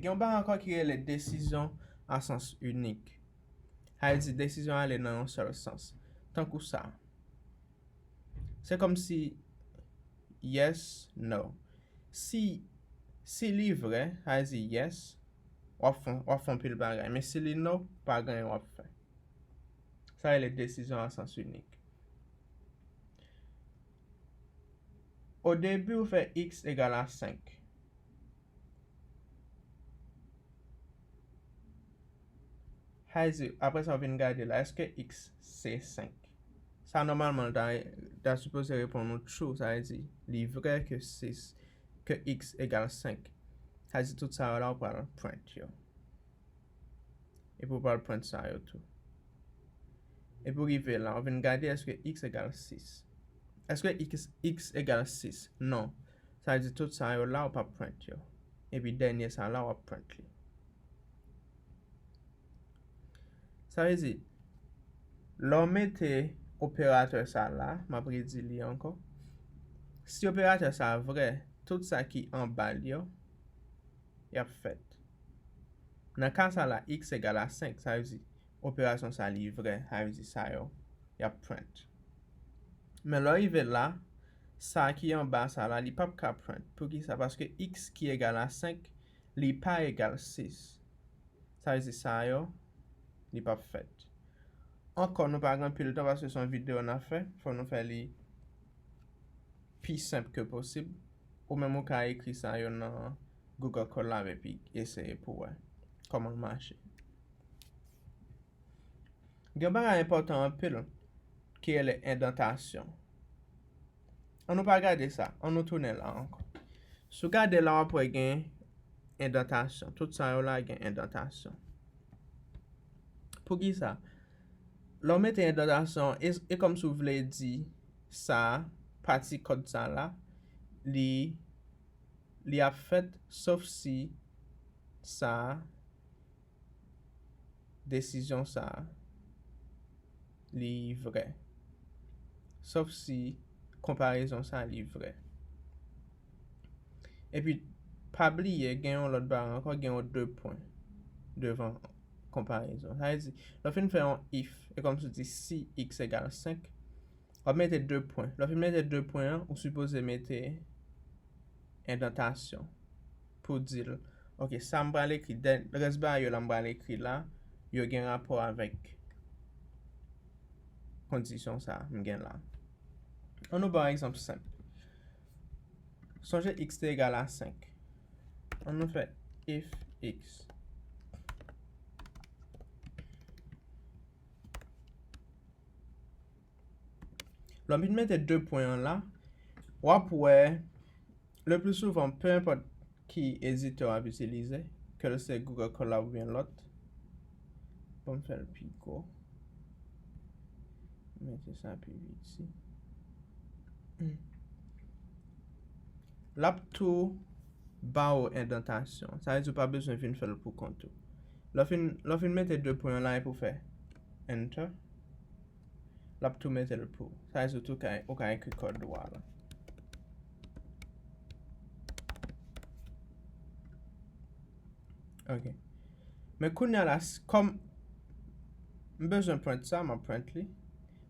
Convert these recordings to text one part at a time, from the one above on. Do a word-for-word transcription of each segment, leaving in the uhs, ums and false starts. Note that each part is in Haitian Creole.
Gen yon bagay ankò ki rele desizyon a sans inik. Sa vle di desizyon ale nan yon sèl sans. Tankou sa. Se kòmsi yes, no. Si, si li vrè, sa vle di yes, w ap fè, w ap fè anpil bagay. Men si li no, pa gen anyen w ap fè. Sa rele desizyon a sans inik. O debi, ou fè x egal a senk. Sa vle di, apre sa, w vin gade la, èske x se senk? Sa, nòmalman, l ta, ta sipoze reponn ou true, sa vle di, li vrè ke sis, ke x egal senk. Sa vle di, tout sa yo la, ou pral print yo. Epi ou pral print sa yo tou. Epi ou rive la, ou vin gade èske x egal sis. Èske x, x egal sis? Non. Sa vle di tout sa yo la, ou p ap print yo. Epi dènye sa la, w ap print li. Sa vle di, lè w mete operatè sa la, m ap redi li ankò. Si operatè sa vrè, tout sa ki anba l yo, y ap fèt. Nan ka sa la, x egal a senk, sa vle di operasyon sa li vrè, sa vle di sa yo, y ap print. Men lè w rive la, sa ki anba sa la, li p ap ka print. Poukisa? Paske x ki egal a senk, li pa egal sis. Sa vle di sa yo, li p ap fèt. Ankò, nou pa gen anpil tan paske se yon videyo n ap fè. Fò nou fè li pi senp ke posib. Ou menm ou ka ekri sa yo nan Google Colab epi eseye pou wè kòman l mache. Gen yon bagay enpòtan anpil ki rele endantasyon. An nou pa gade sa. An nou tounen la ankò. Si w gade la, w ap wè gen endantasyon. Tout sa yo la gen endantasyon. Poukisa? Lè w mete endantasyon, e, e kòmsi w vle di sa, pati kòd sa la, li, li ap fèt, sof si sa, desizyon sa, li vrè. Sof si konparezon sa, li vrè. Epi, pa bliye, gen yon lòt bagay ankò, gen yon de pwen devan konparezon. Sa vle di, lè w fin fè yon if, e kòmsi w di si x egal senk, w ap mete de pwen. Lè w fin mete de pwen an, ou sipoze mete endantasyon pou di l, ok, sa m pral ekri, dè-, rès bagay yo la m pral ekri la, yo gen rapò avèk kondisyon sa a m gen la. An nou ba yon egzanp senp. Sonje x te egal a senk. An nou fè if x. Lè m vin mete de pwen an la, w ap wè, le pli souvan, pe enpòt ki editè w ap itilize, ke l se Google Colab oubyen lòt. Ban m fè l pi gwo. Mete sa pi piti. L ap tou ba w endantasyon. Sa vle di w pa bezwen vin fè l pou kont ou. Lè w fin, lè w fin mete de pwen an la epi w fè Enter, l ap tou mete l pou ou. Sa vle di w tou ka, ou ka ekri kòd ou a la. Ok. Men kounye a la, s-, kòm m bezwen print sa, m ap print li.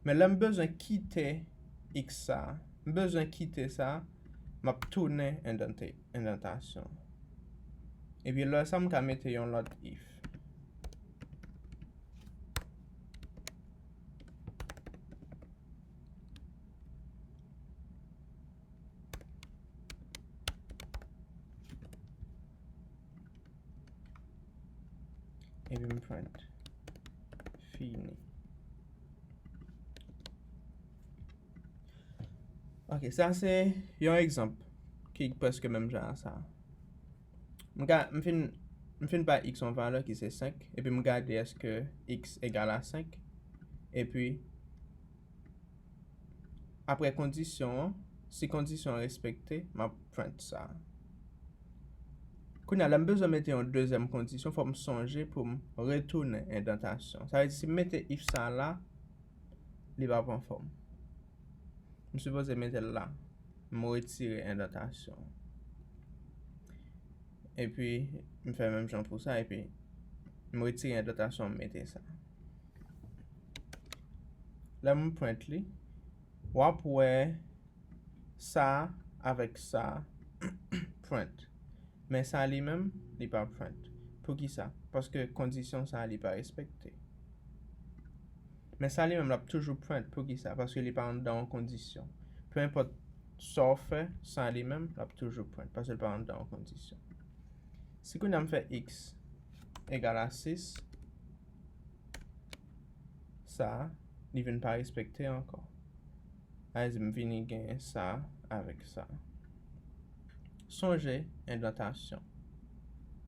Men lè m bezwen kite x sa, m bezwen kite sa, m ap tounen endante-, endantasyon. Epi lè sa, m ka mete yon lòt if. Epi m print. Fini. Ok, sa se yon egzanp ki prèske menm jan a sa. M ka, m fin, m fin bay x yon valè ki se senk, epi m gade èske x egal a senk, epi apre kondisyon an, si kondisyon an respekte, m ap print sa. Kounye a, lè m bezwen mete yon dezyèm kondisyon, fò m sonje pou m retounen endantasyon. Sa vle di, si m mete if sa la, li p ap anfòm. M sipoze mete l la. M retire endantasyon. epi m fè menm jan pou sa, epi m retire endantasyon, m mete sa. Lè m print li, w ap wè sa avèk sa print. Men sa li menm, li pa print. Poukisa? Paske kondisyon sa li pa respekte. Men sa li menm, l ap toujou print. Poukisa? Paske li pa anndan yon kondisyon. Peu importe sa w fè, sa li menm, l ap toujou print. Paske li pa anndan yon kondisyon. Si kounye a m fè x egal a sis, sa, li vin pa respekte ankò. Sa vle di m vini gen sa avèk sa. Sonje endantasyon.